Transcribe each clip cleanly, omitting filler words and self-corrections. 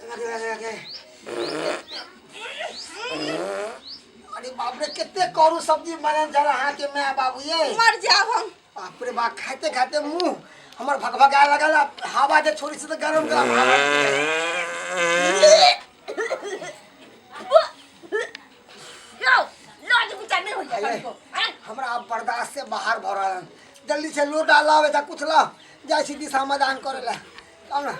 लगे लगे। अरे बाप रे, कते करू सब्जी बनल छल अहाँके माय बाबू ये। मर जाब हम। बाप रे बाप, खाते खाते मुंह हमर भकभका लगल आ हवा जे छोड़ी से तऽ गरम गरम हवा। यौ लाज विचार नहीं होइया अरे। कनिको आँय? हमरा आब बर्दाश्त से बाहर भऽ रहल हन। जल्दी से लोटा लावे जा कुछ लाव, जाइ छी दिशा मैदान करे ला। आउ ना,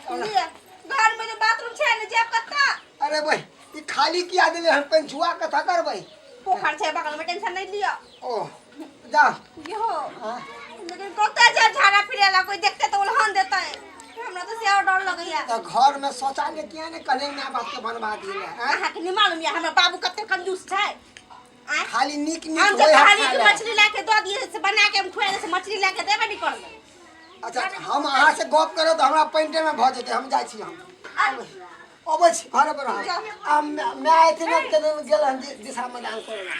आउ ना। लिअ, घर में जे बाथरूम छै ने, जायब कत्ता? अरे भाई, ई खाली किया देले हन? पंचुआ कथा करबै। पोखर छै बगल में, टेंशन नहीं लिअ। ओ जा। यो। हाँ। लेकिन कतऽ जायब झाड़ा फिरे ला? कोई देखते तो उलहन देतै, हमरा तो से और डर लगैया। तऽ घर में शौचालय किया ने कहले माय बाप के बनवा दिले हैं? अहाँके नहीं मालूम या हमरा बाबू कते कंजूस छै, आँय? खाली नीक नीक हम होय जब है कहली खाय कि ला। मछली ला के दऽ दिए से बना के हम खुआ दे, से मछली ला के देबे नहीं करबै। अच्छा, हम अहाँ से गप करब तऽ हमरा पैंटे में भऽ जेतै। हम जाइ छी, हम अबै छी घरे पर। हम आ माय अयथिन ने तऽ गेल हन दिशा मैदान करे ला।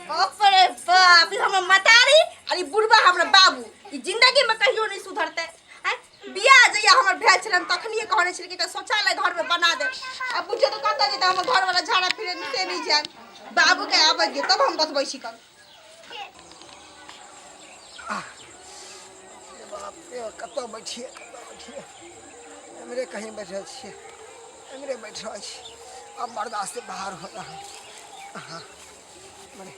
बाप रे बाप, ई हमर मतारी और ई बुढ़बा हमरा बाबू, ई जिंदगी में कहियो नहीं सुधरते, आँय? बियाह जहिया हमर भेल छलन तखनिए कहने छल कि एकटा शौचालय घर में बना दे। अब बुझियौ तऽ कतऽ जेतै हमर घर वाला झाड़ा फिरे से नहीं जान। बाबू के आबै दियौ तब हम बतबै छी कल। अरे बाप रे, कतऽ बैठिए, कतऽ बैठिए? एमरे कहीं बैठल छियै, एमरे बैठल छी। अब बर्दाश्त से बाहर हो रहा है। हाँ, मरे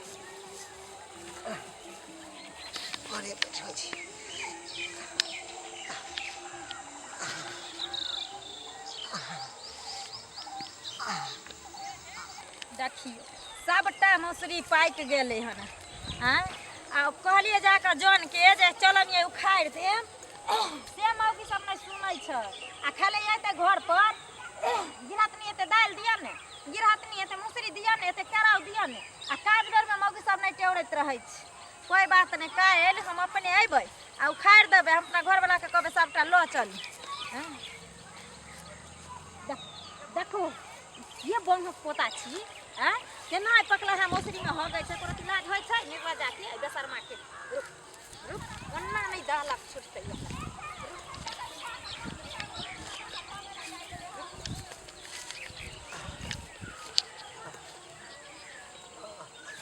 मरे बैठल छी। देखियौ, सबटा मौसरी पाकि गेलै हन। आँय, आ कहलियै जाकऽ जनके जे चलऽ ने उखाड़ि देब, से मौगी सब नहि सुनै छै। आ खाली अयतै घर पर, गिरहतनी एते दालि दिअ ने, गिरहतनी एते मौसरी दिअ ने, एते केराउ दिअ ने। आ काज बेरमे मौगी सब नहि टेउरैत रहै छै। कोइ बात नहि, काल्हि हम अपने अयबै आ उखाड़ि देबै। हम अपना घरवलाके कहबै सबटा लऽ चली। देखू, ये बंहक पोता छी, आँय, केना पकला है मौसरीमे हगै छै। कोनो लाज होइ छै नेगवा जाके बेसरमा के? रुक रुक, ओन्ना नहि दहलक छुटतै।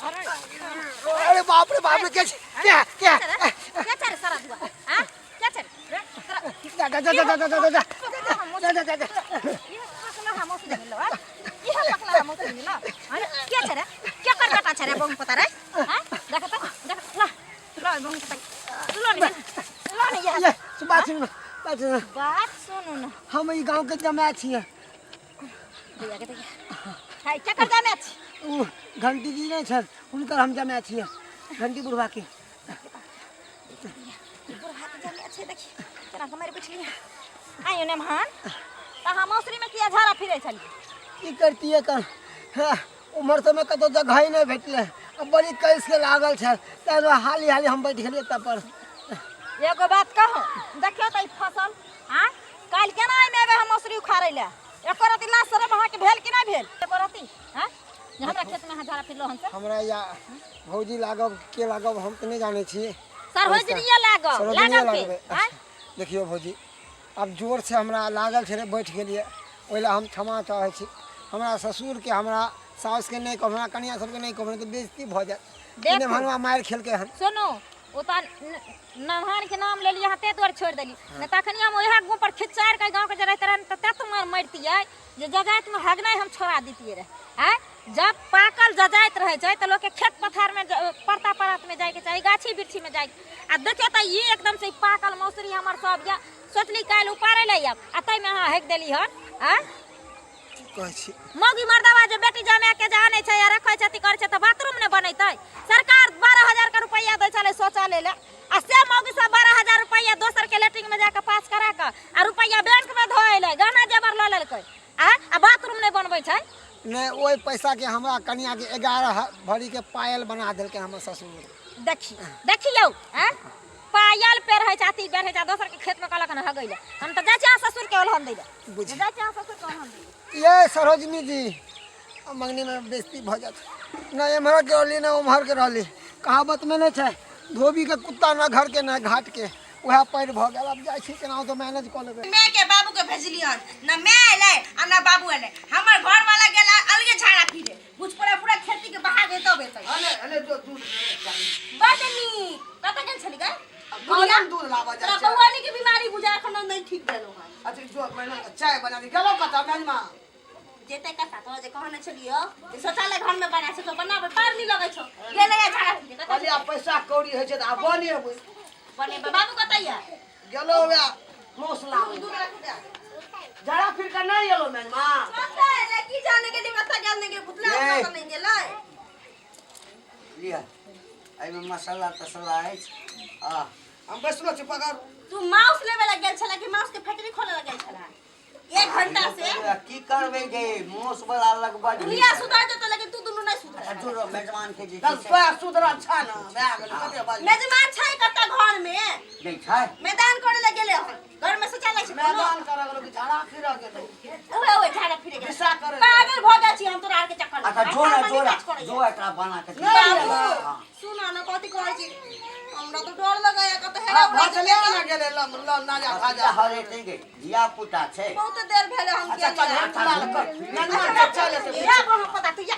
अरे बाप रे बाप रे, के क्या क्या क्या चल सारा दुआ? हां, क्या चल रे तोरा? जा जा जा जा जा जा जा जा जा जा जा। ये पकला हम मौसरी मिलो, हां, ये पकला हम मौसरी मिलो। अरे क्या चल रे, क्या कर बेटा चल रे बहु पता रे? हां, देख तो देख, ला ला बहु पता लो ने, लो ने। ये बात सुन, बात सुन। बात सुनू ने। हम ई गांव के जमाय छियै। भैया के देखिए हाय, क्या कर जामे छी? उ घंटी जी नहि छल, हुनकर हम जमाय छियै, घंटी बुढ़वा के। बुढ़वा के जामे छै। देखिए केना के मारि बैठलियै। आइयो ने महान तऽ अहाँ मौसरी में किया झाड़ा फिरै छलियै? की करतियै कर, हाँ, उम्हर सबमे कतौ जगह ही नहि भेटलै आ बड़ी कैस के लागल छल, ताहि दुआरे हाली हाली हम बैठ गेलियै तब पर। एगो बात कहू, देखियौ तऽ ई फसल आँय, काल्हि केना एहिमे एबै हम मौसरी उखाड़ै लए? एको रति लाज शरम अहाँके भेल कि नहि भेल एको रति? आँय, जे हमरा खेतमे अहाँ झाड़ा फिरलहुँ हन से? हमरा या भौजी लागब के लागब हम तऽ नहि जानै छी। सर होजनिए लागब। सरोजनीए। लागब के? लागबै। आँय। देखियौ भौजी, आब जोरसँ हमरा लागल छलै, बैठ गेलियै, ओहि लए हम क्षमा चाहै छी। हमरा ससुरके, हमरा साउसके नहि कहब, हमरा कनिआँ सबके नहि कहब, नहि तऽ बेइज्जती भऽ जायत। देखू। भनुआ मारि खेलकै हन। सुनू, ओ तऽ नमहर के नाम लेलियै अहाँ, ताहि दुआरे छोड़ि देली, नहि तखनी हम ओएह गाँव पर खिचारि कऽ गाँवके जे रहिते रहै तऽ तत मार मरितियै जे जजातिमे हगनाइ हम छोड़ा दितियै रहए। आँय, जब पाकल जजाति रहै छै तऽ लोकके खेत पथारमे परता परातमे जाइके चाही, गाछी वृक्षीमे जाइके। आ देखियौ तऽ ई एकदम से पाकल मौसरी हमर सब यऽ, सोचली काल्हि उपाड़ै लए आयब, आ ताहिमे अहाँ हगि देली हन। आँय, कहै छी। मौगी मर्दवा जे बेटी जमा के जे आनै छै आ रखै छै, अथी करै छै तऽ बाथरूम नहि बनेतै? सरकार 12,000 के रुपैआ दै छलै शौचालय लए, आ से मौगी सब 12,000 रुपैआ दोसर के लेट्रिन में जाके पास करा कऽ आ रुपैआ बैंक में धो एलै, गहना जेवर लऽ लेलकै आ बाथरूम नहि बनबै छै। नहि, ओहि पैसाके हमरा कनिआँके 11 भरीके पायल बना देलकै हमर ससुर। देखी देखियौ, आँय, पायल पेरहै छै, अथी पेरहै छै, आ दोसर के खेत में कहलक हन हगै लए। हम तऽ जाइ छी अहाँ ससुर के ओलहन दै लए। बुझ जाइ छी अहाँ ससुर के ओलहन दै लए। ये सरोजनी जी, अब मंगनी में बेइज्जती भऽ जायत। नहि एम्हर के रहली, नहि ओम्हर के रहली। कहावत में नहि छै, धोबी के कुत्ता न घर के न घाट के, उएह पैर भऽ गेल। आब जाइ छी केना तऽ मैनेज कऽ लेबै। माय के बाबू के भेजलियन, न माय एलै आ न बाबू एलै। हमर घर वाला गेल अलगे झाड़ा फिरे, बुझ पड़ा पूरा खेती के बहा के तब एतै। अने अने जो दूध बड नीक। कतऽ गेल छली गै? बुढ़िया दूध लाबऽ जाइ तोरा छै। बौआनी के बीमारी बुझा एखन नहि ठीक भेलौ हन। अच्छा जो मैना चाय बना दी। गेलौ कतऽ मैनमा? जेतै कतऽ, तोरा जे कहने छलियौ जे शौचालय घर में बना छै तो बनाबै पार नहि लगै छौ, गेलै आ झाड़ा फिरे। कतऽ कहलियै आब पैसा कौड़ी होइ छै तऽ आब बनेबै। बनेबै। बाबू कतऽ यऽ? गेलौ वएह मौस लाबै। दूध राखू दे। जरा फिर के नहि एलौ मैनमा? कतऽ एलै की जाने गेली, कतऽ गेल नहि गेल, भुतला ए। कतऽ नहि गेलै। लिअ, एहिमे मसाला तसला अछि। आ हम बैसलो छी, पकड़। तू माउस लेबे ला गेल छला कि माउस के फैक्ट्री खोले ला गेल छला? एक घंटा से की करबै गे, मोस वाला लगबड़। दुनिया सुधर जेतौ लेकिन तू दुनू नहीं सुधर। जो मेजबान के जे चल सोया सुधरल छ न, भए गेल। कते बाज मेजबान छै कतऽ घर में? नहि छै। मैदान करे ला गेले हन, घर में शौचालय छै कोनो? मैदान करऽ गेलौ कि झाड़ा फिरऽ गेलौ? ओए ओए झाड़ा फिरे गेलै। दिशा करे। पागल भऽ गेल छी हम तोरा आर के चक्कर में। अच्छा जो ने, जो ने, जो एकरा बना के नहि बाबू एलै। सुन न, कथी कहै छी, हमरा तऽ डर लगैया कतऽ हेरा आ उड़ा भजले न गेलै ल ल ना जा खा जा। हरे गे धिया पुता छै। बहुत देर भेलै हम अच्छा गेलियै। चल हेम तुला ल कर ननमा के चल एतै। या बहु पता तू या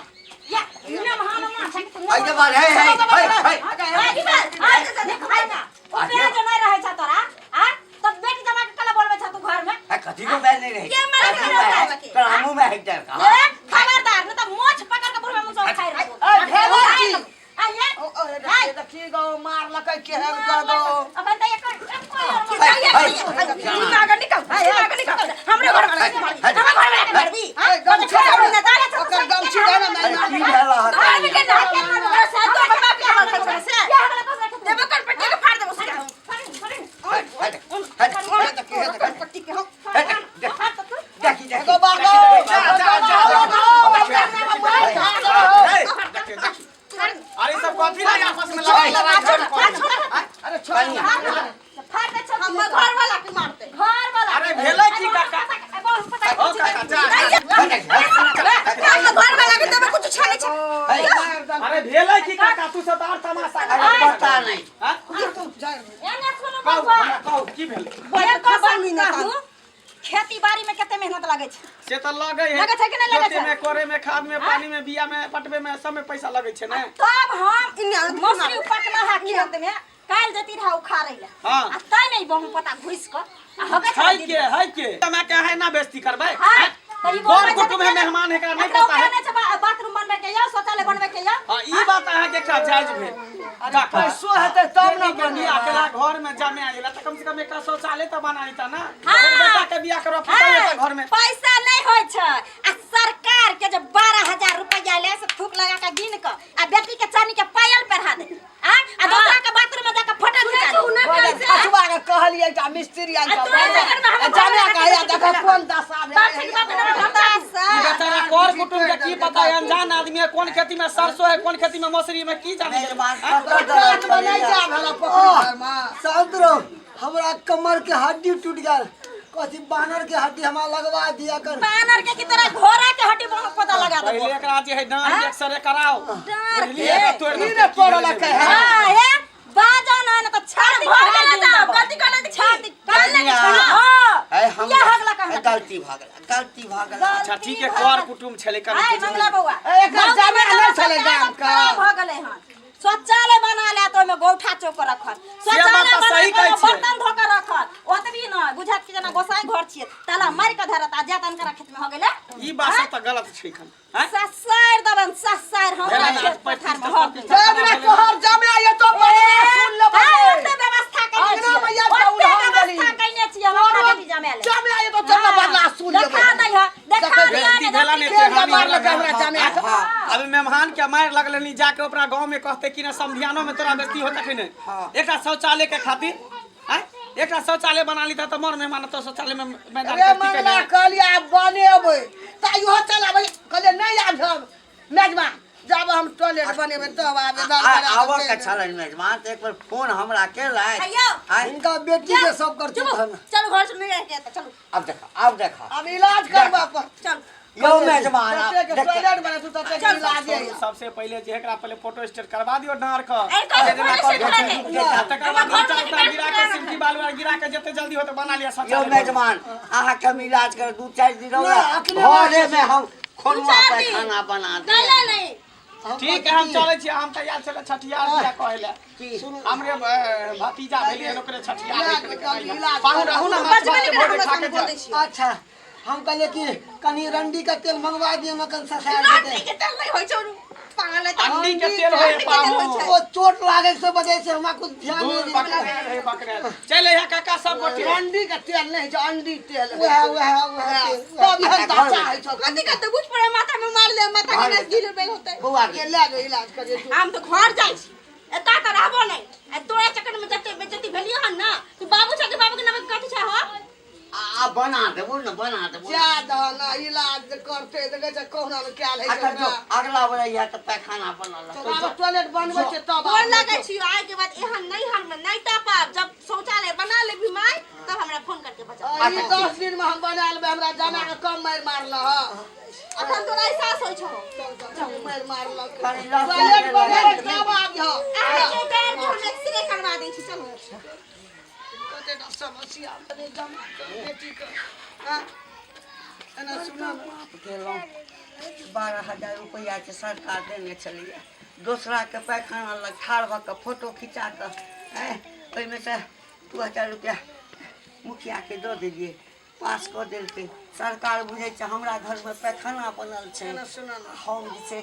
या नम हम मां छै तू। एहि के बाद हे हे हे हे। हाय की बात हाय तऽ देख हाय ना ओ बेर जे नहि रहै छ तोरा आ तऽ बेटी जमा के कला बोलबै छ तू घर में? हे, कथी को बैल नहीं रहे के मारे के रोका के? तोरा मुंह में हेक दे। ए खबरदार, न तऽ मोछ पकड़ के बुढ़वा मुंह से खाइ रहबो। ए भेलै की? आ ये ओ ओ हे देखी देखी गो मारलकै केहन कऽ गो। अखन तऽ एकर एको दिमाग निकल, दिमाग निकल। हमरे घर वाला के मारबी, हमरे घर वाला के मारबी। ए गमछी दे ने, ओकर गमछी दे ने अरे मैना। की भेल अहाँ? घर में के ना के मारबो से तो बाप के मार खाइ से देबो कर पट्टी के फाड़ देबो से। हट हट हट। हे देखी हे देखी। पट्टी के हम देखी देखी। गो बागो जा जा जा। देखिए देखिए, अरे सब कथी लगे आपस में लड़ाई लड़ाई झगड़ा करै छै? अरे छोड़। हमर घर वाला के मारते। घर वाला। अरे भेलै की काका? ओ काका जा जा। हमर घर वाला के देबो कुछ छाने छै। अरे भेलै की काका, तू सब आर तमाशा अरे करै पता नहीं। हाँ? एने सुनू कहू बौआ, हमरा कहू की भेलै? एक कसम कहू, खेती बाड़ी में कते मेहनत लागै छै? से तऽ लगै है। लगै छै कि नहि लगै छै? जोते में, कोरे में, खाद में, पानी में, बिया में, पटबे में, सब में पैसा लगै छै ने। तब हम मौसरी पकला हा खेत में, काल्हि जैती रहा उखाड़ै ला। हाँ। आ तै नहीं बहु पता घुसि कऽ आ हगै है छलै। के है के हमरा के है ना बेइज्जती करबै? हाँ, हैं? तऽ ई कर बोलबै छै कुटुम्ब है, तऽ मेहमान है, एकरा नहीं एकरा पता है। उखाड़ने छै, बाथरूम बनबै के या शौचालय बनबै के या। हाँ, ई बात अहाँ के एकटा जायज भेल अरे पैसो हेतै तब न बेटी के बनेबै। बियाह केला घर में जमे आइला तऽ कम से कम एकटा शौचालय तऽ बना लेता ना। हाँ। बेटा के बियाह करबा पुतहु हाँ, एतऽ घर में। पैसा नहीं होइ छै आ सरकार के जे 12,000 रुपया ले से थूक लगा के गिन के आ बेटी के चानी के पायल पहिरा दे आ आ दोसरा के बाथरूम में जाके फोटो खिंचा दे। फसुआ के कहलियै एकटा मिस्त्री आनि आ कऽ तोरा चक्कर में हमर जाने घर के हैया वाला देखऽ कोन दशा बाप भेलै। के बाप के दशा। ई बेचारा कर कुटुम्ब के की पता है, अनजान आदमी है, कोन खेती में सरसों है, कोन खेती में मौसरी में, की जाने। मेजबान हाँ? कतऽ दर्द पेट में नहि करैया? जा भेल पोखरि घरमे। शांत रहो, हमरा कमर के हड्डी टूट गेल। कथी बानर के हड्डी हमरा लगवा दिया कर। बानर के की तरह घोड़ा के हड्डी बहुत पता लगा देबो। पहिले एकरा जे है डाँड़ के एक्सरे कराओ। डाँड़ के? बुझलियै? एकरा तोड़ि ई देलकै, ने की तोड़लकै भेलै? है। हां हे बाजो ना न तऽ छाती भऽ फाड़ि गेलै देबो। तऽ गलती करले तऽ छाती गलती कल्ले कनिया। हां है हम ये हगला कहला। गलती भऽ गेल, गलती भऽ गेल। अच्छा ठीक है, कर कुटुम्ब छलै कनि आइ बुझलियै। मंगला बौआ, ए, एकर मौगी जमा मर्दाना नहि छलै सबके गाम आदत के। खराब भऽ गेलै हन। शौचालय बना ले तऽ ओहिमे गोइठा चौक रखत, से बात शौचालय तऽ बना सही के कहै ओहिमे छियै। बर्तन धो के रखत। ओतबी नहि बुझात कि जेना गोसाई घर छियै, ताला मारि के धरत आ जात अनकरा खेत में हो गेलै। ई बात सब तऽ गलत छै एखन। हैं? ससारि देबनि ससारि हमरा भेलै ने, खेत 35 पथार में टा हो 35 गेलै। टा जै दिना तोहर जमे एतौ बदला सुन लेबै। हाँ, ओते व्यवस्था कयने अंगना छियै। में आबि कऽ ओते उड़ान व्यवस्था देली। कयने छियै हम अपना बेटी जमाए लए। जमे एतौ तोरा बदला सुन लेबै। देखा नहि है, देखा देखै दिया बेइज्जती ने। भेला ने के हानि मारलकै भेला हमरा ने। जमाए के? अभी मेहमान के मारि लगले नी जाके ओकरा गांव में कहते कि ना समधियानो में तोरा बेइज्जती होता कि नहीं। एकटा शौचालय के खातिर हैं? एकटा शौचालय बना लीता तऽ मर मेहमान तो शौचालय में मैदान अरे करती के मंगला नहीं। कहलियै आब बनेबै तऽ इहो चल आबै, कहलियै नहि आब हम मेजबा, जब हम टॉयलेट बनेबै तब आबे। आबऽ के छलनि मेजबान तऽ एक बेर फोन हमरा केलथि। आइयो। आँय? हिनका बेटी के सब करतूत चुप हन। चलू घर से नहीं रह के चलू। आब देखा, आब देखा। आब इलाज करबऽ पड़त। चल। यौ मेजबान जतेक टॉयलेट बना तू ततेक इलाज है। सबसे पहिले जे एकरा पहिले फोटो स्टेट करवा दियो डाँर के। अरे कथी जेना फोटो स्टेट करै करा छै, दे? आ तकर बाद हमर नीचा घरमे उता गिरा के बैठ के सिमटी बालू आर गिरा के जते जल्दी होते बना लिया यौ शौचालय। मेजबान, अहाँके हम इलाज कर 2-4 दिन रहू ना, ने, अखने घरे में हम खोलुआ दू चारि दिन। पैखाना बना नहीं देब। नहीं। ठीक है, हम चलै छी, हम तैयार छलै छठियार दिया कहै ले। की? हमरे भतीजा भेलियै ओकरे छठियार इलाज देख कर, इलाज पाहुन कर। रहू ने, माछ बजबे भात नहि के करे भोरे हमरा खा के संग बोल दै जाउ। छियौ। अच्छा, हम कहलिए कि कनी रंडी का तेल मंगवा दिए मकन ससार रंडी देते। के तेल नहीं होइ छौ, पागल है तऽ। अंडी के तेल होय अंडी के तेल होइ पाहुन। छै। ओ चोट लागे से बजे से हमरा कुछ ध्यान नहीं दूर दिया। बकरे रहे बकरे। चल यहाँ काका सब गोटे। रंडी के तेल नहीं छै, अंडी तेल होइ वएह छै। वएह वएह तेल, वएह। तब एहन दशा होइ छौ। कथी कते बुझ पड़े माथा में मार ले, माथा के नस गिर बेल होतै। बौआ के लए जो इलाज करिए। हम तऽ घर जाइ छी, एतऽ तऽ रहबो नहि। आ तोरा चक्कर में जते बेइज्जती भेलियो हन ना, तू बाबू छ के बाबू के नाम कथी छ हो? आ बना देबो ने, बना देबो। जा दह ना, इलाज करते देखै छै कहुना ने कयल होइ छै। अच्छा जो, ओकरा। अगला बेर अइहे तऽ पैखाना बनल रहतौ। आब टॉयलेट बनबै छै तब गोर लगै छी, आइ के बाद एहन नहीं हम नहीं टपब। जब शौचालय बना लेबी माय तब हमरा फोन करके बजा। आ, ई 10 दिन में हम बना लेबै। हमरा जाना के कम मारि मारल ह। अखन तोरा एहसास होइ छौ? मारि मारलक। कनी लहसुन टॉयलेट के बनेबै लऽ तब आबिह। अहाँके पैर के हम एक्सरे करवा दै छी, चलू। कतेटा समस्या बने जमा के बेटी के। हाँ? एना सुना ने। बाप गेलहुँ, 12,000 रुपैआ के सरकार देने छलैए। दोसराके पैखाना लग ठाढ़ भऽ कऽ फोटो खिचा कऽ आँय, ओहिमे से 2000 रुपैआ मुखियाके दऽ देलियै, पास कऽ देलकै सरकार। बुझै छै हमरा घरमे पैखाना बनल छै। एना सुना ने। हम जे छै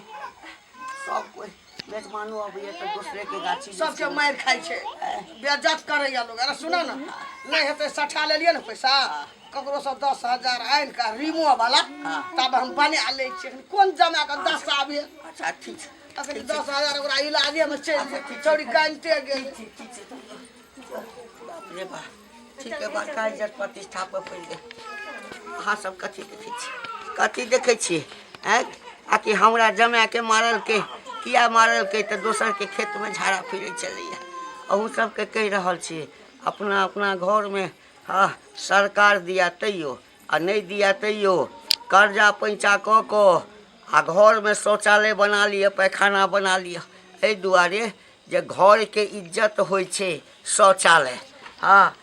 सब कोइ मेजबानो अबैए तऽ दोसरेके गाछी सबके मारि खाइ छै, बेज्जत करैया लोग। अरे सुना ने, नहि हेतै सठा लेलियै ने पैसा ककरो से 10,000 आनि कऽ रिमो वाला, तब हम बना लै छियै। एखन कोन जमा के दशा भेल। अच्छा ठीक छै। अखन 10,000 ओकरा इलाजे में चलि जेतै, चौरी कानिते गेल। ठीक ठीक छै। बाप रे बाप, ठीक है, बड़का इज्जत प्रतिष्ठा पर पड़ि गेल। अहाँ सब कथी देखै छी, कथी देखै छी आँय? आकि हमरा जमाके मारलकै? किया मारलकै? तऽ दोसरके खेतमे झाड़ा फिरै छलैए। अहूँ सबके कहि रहल छी, अपना अपना घरमे, हँ, सरकार दिया तैयो आ नहि दिया तैयो कर्जा पैंचा कऽ कऽ आ घरमे शौचालय बना लिअ, पैखाना बना लिअ। एहि दुआरे जे घरके इज्जत होइ छै शौचालय। हँ,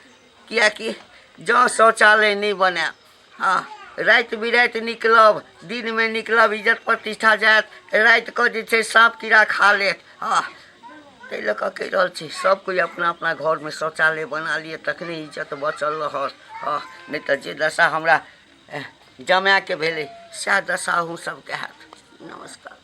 किएकि जँ शौचालय नहि बनायब, हँ, राति बिराति निकलब, दिनमे निकलब, इज्जत प्रतिष्ठा जायत। रातिकऽ जे छै साँप कीड़ा खा लेत। हँ, ताहि लऽ कऽ कहि रहल छी, सभ कोइ अपना अपना घरमे शौचालय बना लिअ, तखने इज्जत बचल रहत। हँ, नहि तऽ जे दशा हमरा जमायके भेलै सएह दशा अहूँ सभके हैत। नमस्कार।